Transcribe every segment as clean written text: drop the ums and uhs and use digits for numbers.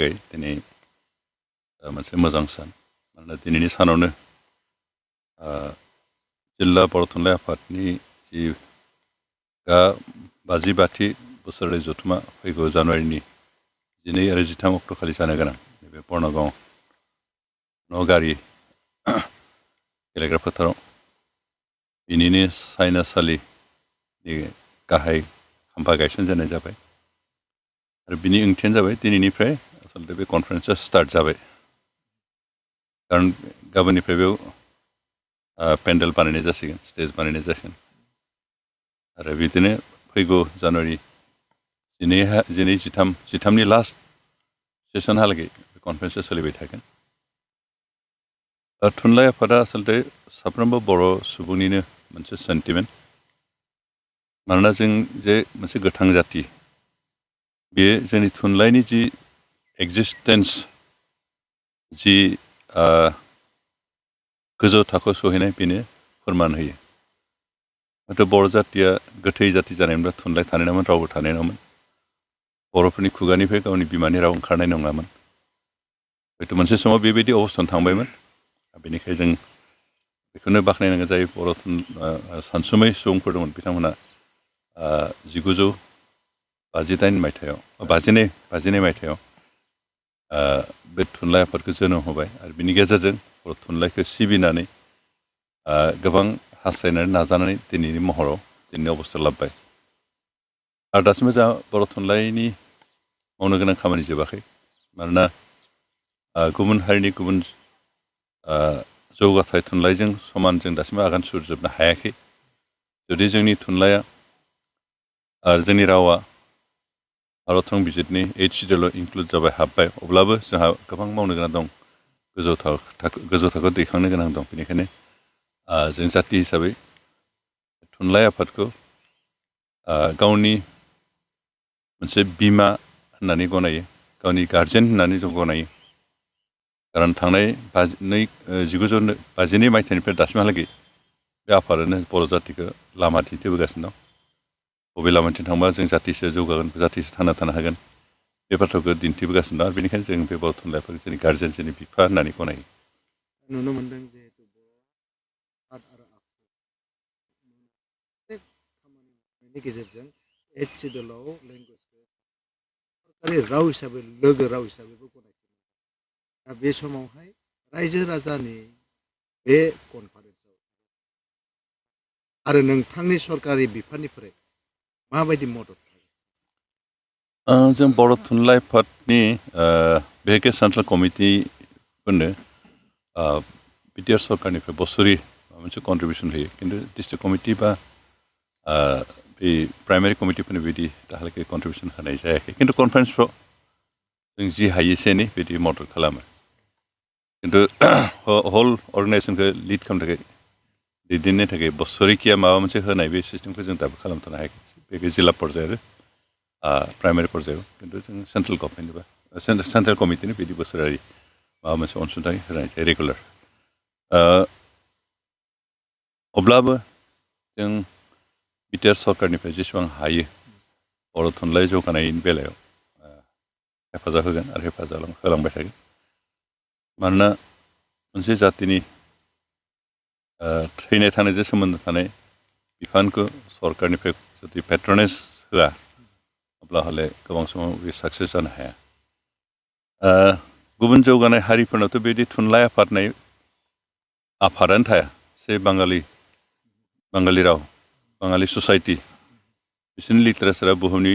थाखाय दिनै मोनसे मोजां सान मानोना दिनैनि सानावनो जिल्ला बर' थुनलाइ आफादनि जि 52थि बोसोरारि जथुम्मा फैगौ जानुवारिनि 12 आरो 13 अक्ट'खालि जानो गोनां नैबे बर्नगाव नगारि गेलेग्रा फोथाराव बिनिनो साइनासालिनि गाहाय खाम्फा गायसनजानाय जाबाय आरो बिनि ओंथियानो जाबाय दिनैनिफ्राय आसलते बे कनफारेन्सआ स्टार्ट जाबाय खारन गाबोननिफ्राय बेयाव पेन्डेल बानायनाय जासिगोन स्टेज बानायनाय जासिगोन आरो बिदिनो फैगौ जानुवारि 13नि लास्ट सेसनहालागै कनफारेन्सआ सोलिबाय थागोन थुनलाइ आफादा आसलते साफ्रोमबो बर' सुबुंनिनो मोनसे सेन्टिमेन्ट मानोना जों जे मोनसे गोथां जाति बे जोंनि थुनलाइनि जि एक्जिस्टेन्स जि गोजौ थाखोआव सहैनाय बेनो फोरमान होयो हयथ' बर' जातिया गोथै जाति जानायमोनब्ला थुनलाइ थानाय नङामोन रावबो थानाय नङामोन बर'फोरनि खुगानिफ्राय गावनि बिमानि राव ओंखारनाय नङामोन हयथ' मोनसे समाव बेबायदि अबस्थायाव थांबायमोन बेनिखायनो जों बेखौनो बाख्नायनांगोन जाय बर' सानसुमै सुबुंफोर दंमोन बिथांमोना 1958 मायथाइयाव 52 मायथाइयाव बे थुनलाइ आफादखौ जोनोम होबाय आरो बिनि गेजेरजों बर' थुनलाइखौ सिबिनानै गोबां हास्थायनानै नाजानानै दिनैनि महराव दिनैनि अबस्था लाबोबाय आरो दासिमबो जोंहा बर' थुनलाइनि मावनो गोनां खामानि जोबाखै मानोना गुबुन हारिनि गुबुन जौगाथाय थुनलाइजों समान जों दासिमबो आगान सुरजोबनो हायाखै जुदि जोंनि थुनलाइया आरो जोंनि रावा भारत संबिजितनि 8 सिडिउलाव इनक्लुड जाबाय हाबबाय अब्लाबो जोंहा गोबां मावनो गोनां दं गोजौ थाखोआव दैखांनो गोनां दं बेनिखायनो जों जाति हिसाबै थुनलाइ आफादखौ गावनि मोनसे बिमा होननानै गनायो गावनि गार्जेन होननानै जों गनायो खारन थांनाय 1952 मायथाइनिफ्राय दासिमहालागै बे आफादानो बर' जातिखौ लामा दिन्थिबोगासिनो दं बबे लामाथिं थांबा जों जातिसो जौगागोन जातिसो थांना थानो हागोन बे बाथ्राखौ दिन्थिबोगासिनो दं आरो बेनिखायनो जों बे बर' थुनलाइ आफादखौ जोंनि गार्जेन जोंनि बिफा होननानै गनायो नुनो मोनदों जिहेतु आर्ट आरो आखु खामानि मावनायनि गेजेरजों 8 सिडिउलाव लेंगुवेजखौ सरकारि राव हिसाबै लोगो राव हिसाबैबो गनायथि दा बे समावहाय रायजो राजानि बे कनफारेन्सआव आरो नोंथांनि सरकारि बिफाननिफ्राय माबायदि मदद जों बर' थुनलाइ आफादनि बेहाय सेन्ट्रेल कमिटिफोरनो बिटिआर सरकारनिफ्राय बोसोरि मोनसे कन्ट्रिबिउसन होयो खिन्थु डिस्ट्रिक्ट कमिटि बा बे प्राइमारि कमिटिफोरनो बिदि दाहालागै कन्ट्रिबिउसन होनाय जायाखै खिन्थु कनफारेन्सफ्राव जों जि हायो एसे एनै बिदि मदद खालामो खिन्थु हल अर्गानाइजेसनखौ लिड खालामनो थाखाय दैदेननो थाखाय बोसोरिखिया माबा मोनसे होनाय बे सिस्टेमखौ जों दाबो खालामथ'नो हायाखै बे जिल्ला पर्याय आरो प्राइमारि पर्यायाव खिन्थु जों सेन्ट्रेल गभर्नमेन्ट बा सेन्ट्रेल कमिटिनि बिदि बोसोरारि माबा मोनसे अनसुंथाइ होनाय जायो रेगुलार अब्लाबो जों बिटिआर सरकारनिफ्राय जेसेबां हायो बर' थुनलाइ जौगानायनि बेलायाव हेफाजाब होगोन आरो हेफाजाब होलांबाय थागोन मानोना मोनसे जातिनि थैनाय थानायजों सोमोन्दो थानाय बिफानखौ सरकारनिफ्राय जुदि पेट्रनेज होआ अब्ला हले गोबां समाव बे साक्सेस जानो हाया गुबुन जौगानाय हारिफोरनावथ' बेबायदि थुनलाइ आफादानो थाया से बाङालि राव बाङालि ससाइटि बिसोरनि लिटारेचारा बुहुमनि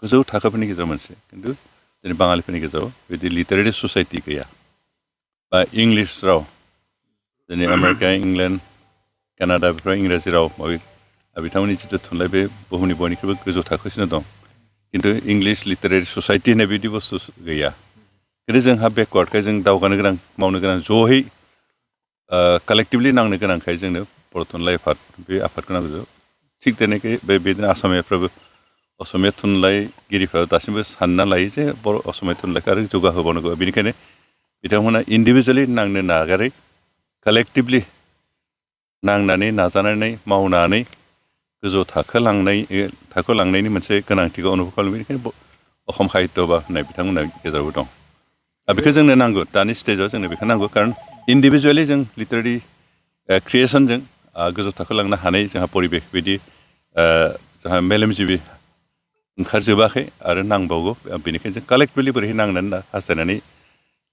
गोजौ थाखोफोरनि गेजेराव मोनसे खिन्थु जोंनि बाङालिफोरनि गेजेराव बिदि लिटारेरि ससाइटि गैया बा इंलिस राव जोंनि आमेरिका इंलेण्ड कानाडा बेफोराव इंराजि राव माबे बिथांमोननि जिथु थुनलाइ बे बुहुमनि बयनिख्रुइबो गोजौ थाखोसिनो दं खिन्थु इंलिस लिटारेरि ससाइटि होननाय बिदि बुस्थु गैया खिन्थु जोंहा बेकवार्डखाय जों दावगानो गोनां मावनो गोनां जयै कालेक्टिभलि नांनो गोनांखाय जोंनो बर' थुनलाइ आफाद बे आफादखौ नांगौ थिग তেনেकै बेदिनो असमियाफ्राबो असमिया थुनलाइगिरिफ्रा दासिमबो सानना लायो जे बर' असमिया थुनलाइखौ आरो जौगाहोबावनांगौ बेनिखायनो बिथांमोना इन्डिभिजुवेलि नांनो नागारै कालेक्टिभलि नांनानै नाजानानै मावनानै गोजौ थाखो लांनायनि मोनसे गोनांथिखौ अनुभब खालामो बेनिखायनो असम साहित्य सभा होननाय बिथांमोनहा गेजेरावबो दं बेखौ जोंनो नांगौ दानि स्टेजाव जोंनो बेखौ नांगौ खारन इन्डिभिजुवेलि जों लिटारेरि क्रिएसनजों गोजौ थाखोआव लांनो हानाय जोंहा परिबेक बिदि जोंहा मेलेमजिबि ओंखारजोबाखै आरो नांबावगौ बेनिखायनो जों कालेक्टिभलि बोरैहाय नांनानै हास्थायनानै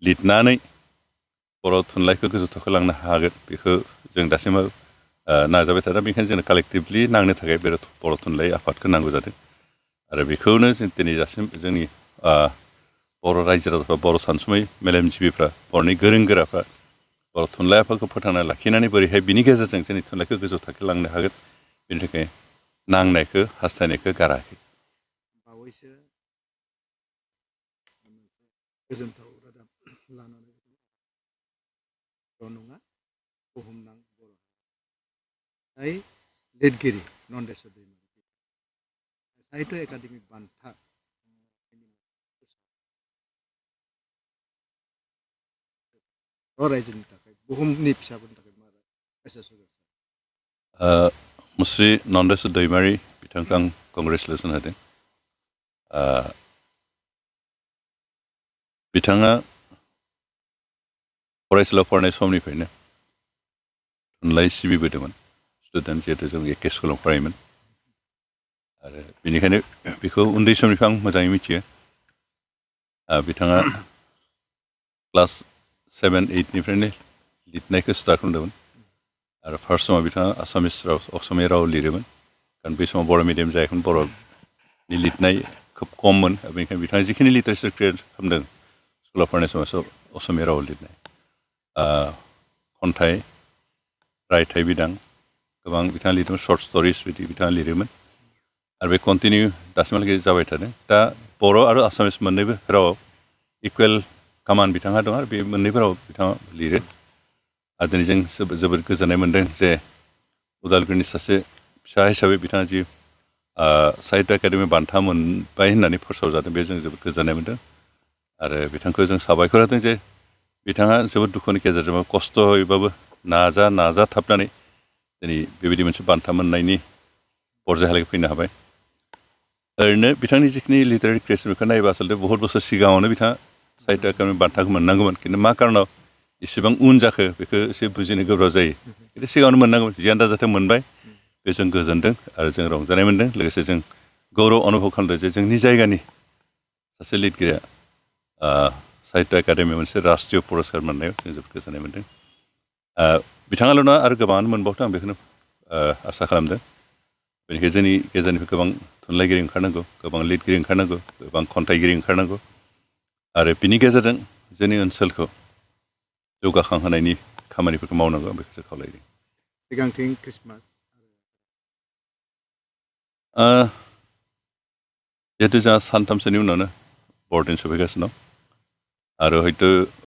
लिरनानै बर' थुनलाइखौ गोजौ थाखोआव लांनो हागोन बेखौ जों दासिमबो नाजाबाय थादों बेनिखायनो जोंनो कालेक्टिभलि नांनो थाखाय बे बर' थुनलाइ आफादखौ नांगौ जादों आरो बेखौनो जों दिनै दासिम जोंनि बर' रायजो राजाफ्रा बर' सानसुमै मेलेमजिबिफ्रा बर'नि गोरों गोराफ्रा बर' थुनलाइ आफादखौ फोथांना लाखिनानै बोरैहाय बिनि गेजेरजों जोंनि थुनलाइखौ गोजौ थाखोआव लांनो हागोन बेनि थाखाय नांनायखौ हास्थायनायखौ गाराखै बावैसो गोजोनथाव रादाब लानानै नङा बुहुमनां बर' जाय लिरगिरि नन्देस्वर दैमारि साहित्य एकाडेमि बान्था रायजोनि थाखाय बुहुमनि फिसाफोरनि थाखाय मा मेसेज होगोन मुस्रि नन्देस्वर दैमारि बिथांखौ आं कंग्रेसुलेसन होदों बिथाङा फरायसालियाव फरायनाय समनिफ्रायनो थुनलाइ सिबिबोदोंमोन स्टुडेन्ट जिहेतु जों एखे स्कुलाव फरायोमोन आरो बेनिखायनो बेखौ उन्दै समनिफ्राय आं मोजाङै मिथियो बिथाङा क्लास 7-8निफ्रायनो लिरनायखौ स्टार्ट खालामदोंमोन आरो फार्स्ट समाव बिथाङा आसामिस राव असमिया राव लिरोमोन कारण बै समाव बर' मिडियाम जायाखैमोन बर'नि लिरनाय खोब खममोन बेनिखायनो बिथाङा जिखिनि लिटारेचार क्रिएट खालामदों स्कुलाव फरायनाय समाव असमिया रावाव लिरनाय खन्थाइ रायथाइ बिदां गोबां बिथाङा लिरदोंमोन सर्ट स्ट'रिज बिदि बिथाङा लिरोमोन आरो बे कन्टिनिउ दासिमहालागै जाबाय थादों दा बर' आरो आसामिस मोननैबो रावाव इकुवेल कामान बिथाङा दं आरो बे मोननैबो रावाव बिथाङा लिरो आरो दिनै जों जोबोद गोजोननाय मोन्दों जे उदालगुरिनि सासे फिसा हिसाबै बिथाङा जि साहित्य एकाडेमि बान्था मोनबाय होननानै फोसावजादों बे जों जोबोद गोजोननाय मोन्दों आरो बिथांखौ जों साबायखर होदों जे बिथाङा जोबोद दुखुनि गेजेरजों खस्थ'यैबाबो नाजाथाबनानै दिनै बेबायदि मोनसे बान्था मोननायनि पर्जायहालागै फैनो हाबाय ओरैनो बिथांनि जिखिनि लिटारेरि क्रिएसन बेखौ नायोबा आसलथे बहुत बोसोर सिगाङावनो बिथाङा साहित्य एकाडेमि बान्थाखौ मोननांगौमोन खिन्थु मा कारनाव इसेबां उन जाखो बेखौ एसे बुजिनो गोब्राब जायो खिन्थु सिगाङावनो मोननांगौमोन जियानो जाथों मोनबाय बे जों गोजोनदों आरो जों रंजानाय मोन्दों लोगोसे जों गौरब अनुभब खालामदों जे जोंनि जायगानि सासे लिरगिरिया साहित्य एकाडेमि मोनसे राष्ट्रीय पुरस्कार मोननायाव जों जोबोद गोजोननाय मोन्दों बिथाङाल' नङा आरो गोबाङानो मोनबावदों आं बेखौनो आसा खालामदों बेनिखायनो जोंनि गेजेरनिफ्राय गोबां थुनलाइगिरि ओंखारनांगौ गोबां लिरगिरि ओंखारनांगौ गोबां खन्थाइगिरि ओंखारनांगौ आरो बिनि गेजेरजों जोंनि ओनसोलखौ जौगाखांहोनायनि खामानिफोरखौ मावनांगौ आं बेखौसो खावलायदों सिगांथिं ख्रिस्टमास जिहेतु जोंहा सानथामसोनि उनावनो बर'दिन सफैगासिनो दं आरो हयथ'